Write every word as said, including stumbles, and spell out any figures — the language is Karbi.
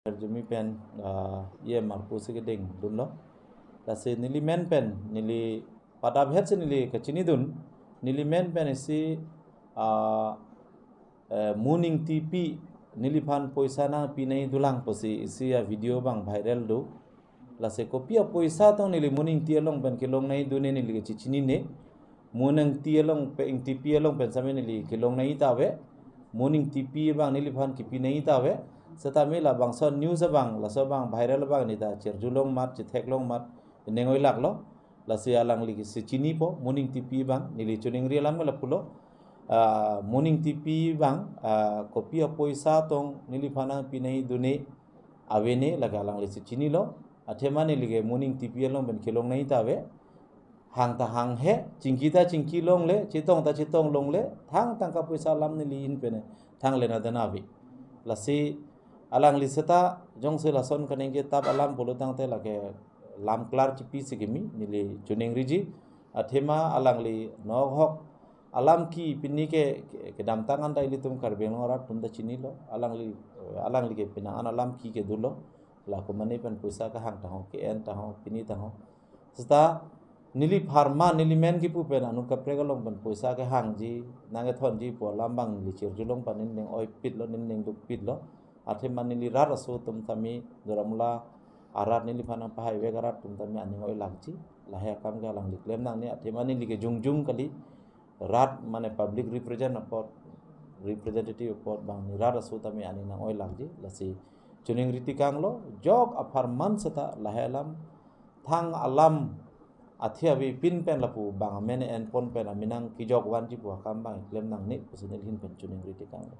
Jumi pen, ah, E M arpu si kedengdunlo. Lasi neli men pen, neli padap het si neli kachinidun, neli men pen isi, ah, eh, Mo Ningtipi neliphan poisa nangpinei dolang pusi isi a-video abang viral do. Lasi kopi apoisa tong neli Mo Ningti along pen kelongneidunne neli kachechinine. Mo Ningti along pen, Ningtipi along pen same neli kelongnei ta ave. Mo Ningtipi abang neliphan kepinei ta ave. Setame labangso news abang, laso abang viral abang neta cherjulong amat, chetheklong amat, ning oilaklo. Lasi alangli kisi chinipo, Mo Ningtipi abang, neli choningri alam ke lapulo. Ah, Mo Ningtipi abang, ah, kopi apoisa tong neliphan nangpineidunne avene, lake alangli si chinilo. Athema neli ke Mo Ningtipi along pen kelongnei ta ave. Hang ta hanghe, chingki ta chingki longle, chetong ta chetong longle, thangtang kapoisa alam neli ahin pen thangle na dana ave. Lasi alangli seta jongsi lason kaningje tap alam pulo tangte lake lam klar chipi si kimi, neli choningriji. Athema alangli nohok alam ki pini ke, ke, kedamtang an ta ilitum Karbi Anglong arat atum ta chinilo. Alangli, alangli ke penang an alam ki ke dolo. La komane pen poisa kehang ta ho, ke-en ta ho, pini ta ho. Seta neli pharman, neli men kipu pen anut kaprek along pen poisa kehangji, nangkethonji pu alam abang neli cherjulong pan nening oipitlo, nening dukpitlo. Athema neli rat aso atum tame, Duar Amla arat neliphan nangpahai vek arat atum tame aning oilakji. Lahei akam ke alangli klem nangne, athema neli ke jongjong kali. Rat mane public represent apot, representative apot abang neli rat aso tame aning nang oilakji. Lasi choningri tekanglo, jok apharman seta lahei alam, thang alam athe avepin pen lapu abang amen enpon pen amen nangkejok vanji pu akam abang klem nangne pusi neli ahin pen choningri tekanglo.